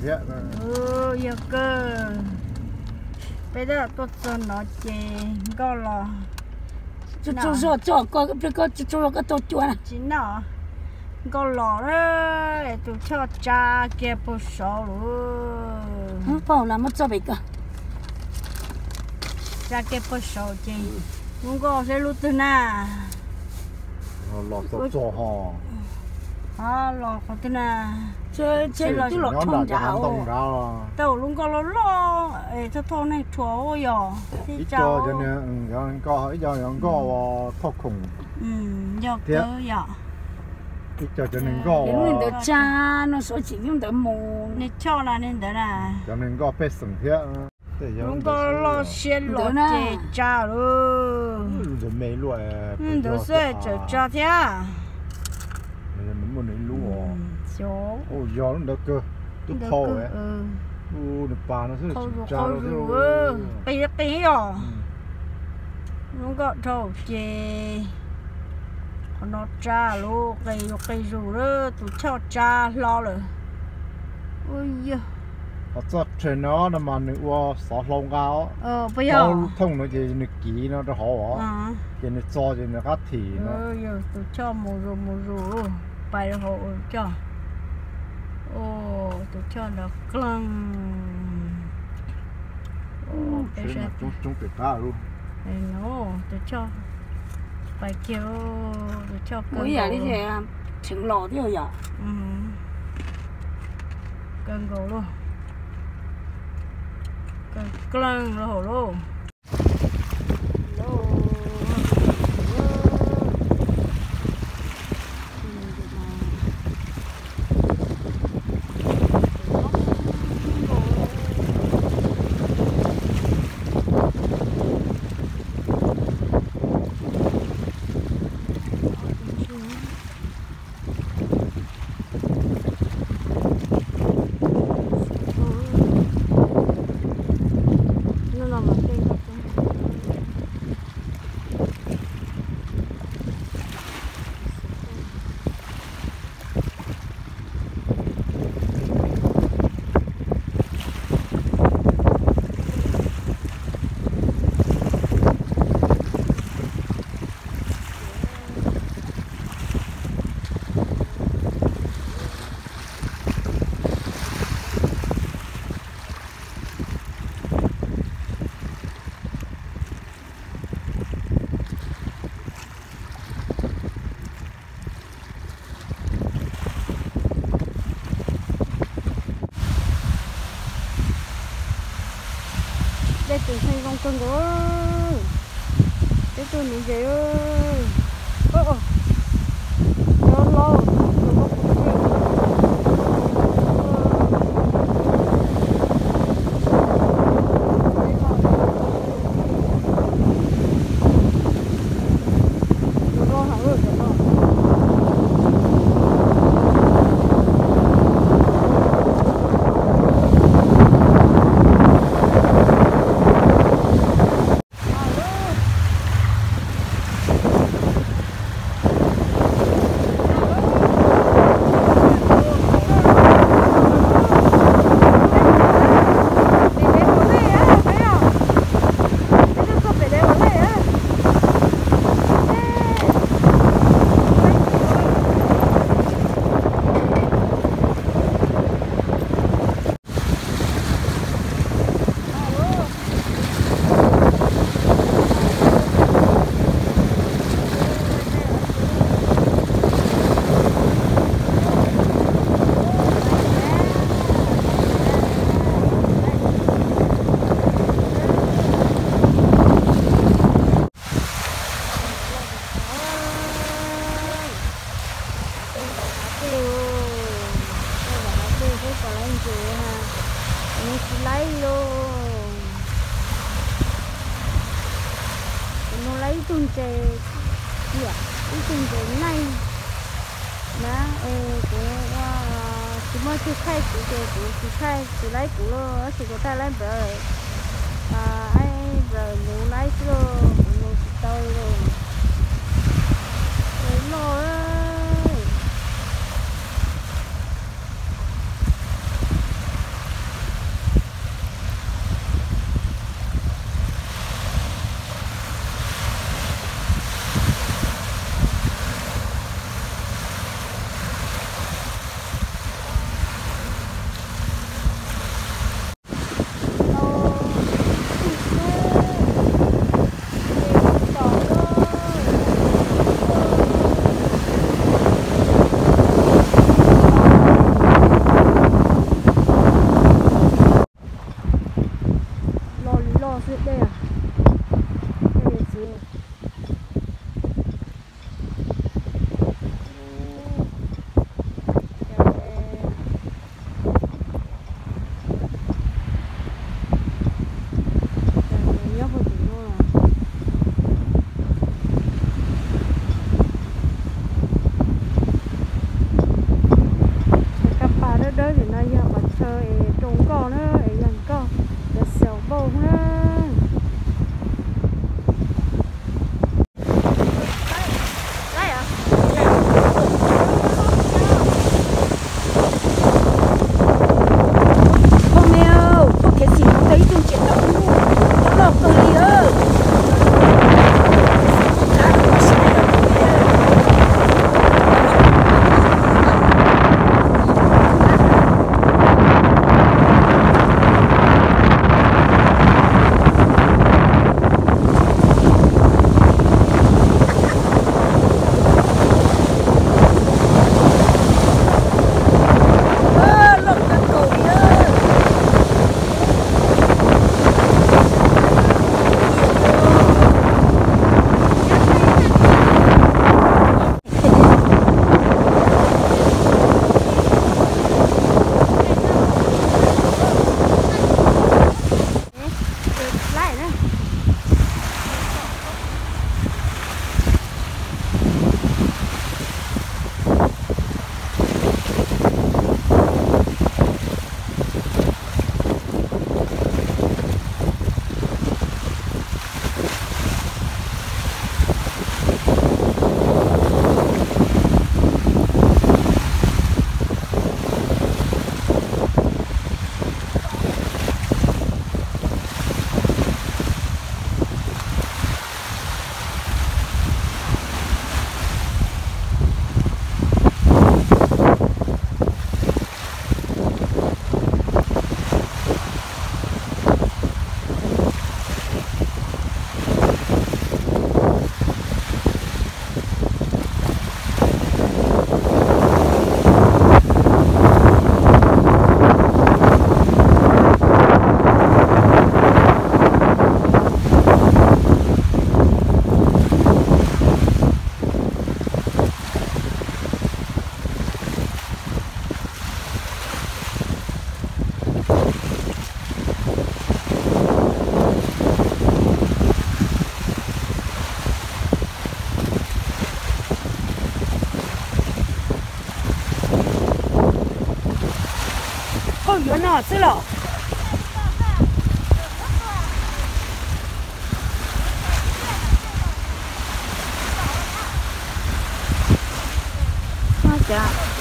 Yog kawg, peb tab tuaj txog no ces nkoj los. Tsuj tsuj zog tso ko, koj tsuj tsuj zog koj tau cua na. Tsis noj, nkoj los na, tus choj tsa kiag puag saud lawm. Paug los muab tso pem ko. Tsa kiag puag saud ces lub nkoj seb lub twg na. Los txog txog ho. Los qhov twg na. Los nyob nram cov hav ntoo nrad. Tau lub nkoj loj loj es thauj thauj neeg rhuav yog ib co cov nkoj, ib co cov nkoj thauj khoom. Yog thiab yom. Ib co cov neeg nkoj ntawd tsa no suav tsim nyuj ntawd mus. Neeg choj na, neeg ntawd na. Cov neeg nkoj pej xeem thiab. Lub nkoj loj siab los ces tsa lawm. Ntawd xwb tseem tsa thiab. Muaj nws lub, yog lub ntawd kawg, twb qhau, nws pas no xwb tseem tsa lawm. Qis qis os. Lub nkoj dhau ces qhov no tsa lawm, qis qis zus lawm, tus choj tsa hlo lawm. Ua yog, ho txoj rhe no no mas nws ua xov hlau nqa os. Puas yog? Plaub thooj no ces nws kiv no rau hauv os, ces nws txo ces nws qab thim no. Yog tus choj mus zus mus zus, pais rau hauv ua coj. Tus choj nrov kleeg. Coob coob pem qab lawm. Tus choj pais kiag, tus choj kawg nkaus, tseem los thiab yom. Kawg nkaus lauj, kawg kleeg lauj hauv lauj. Dej tus ntxhee zoo kawg nkaus, peb tuaj nuv ntses. Cov hlau, Tej, tej hav dej xwb puas laib ntses na, kuv nug tsis laib lauj. Kuv nug laib ib tug ntses, ib tug ntses naij na, es kuv ua tsis muaj twg thaij kuv ces kuv tsis thaij, tsis laib kuv lauj, tab sis kuv thaij laib npawg, aib npawg mus laib xwb lauj, kuv nug tsis tau li lauj. Loj. Yuav no xwb los. Cov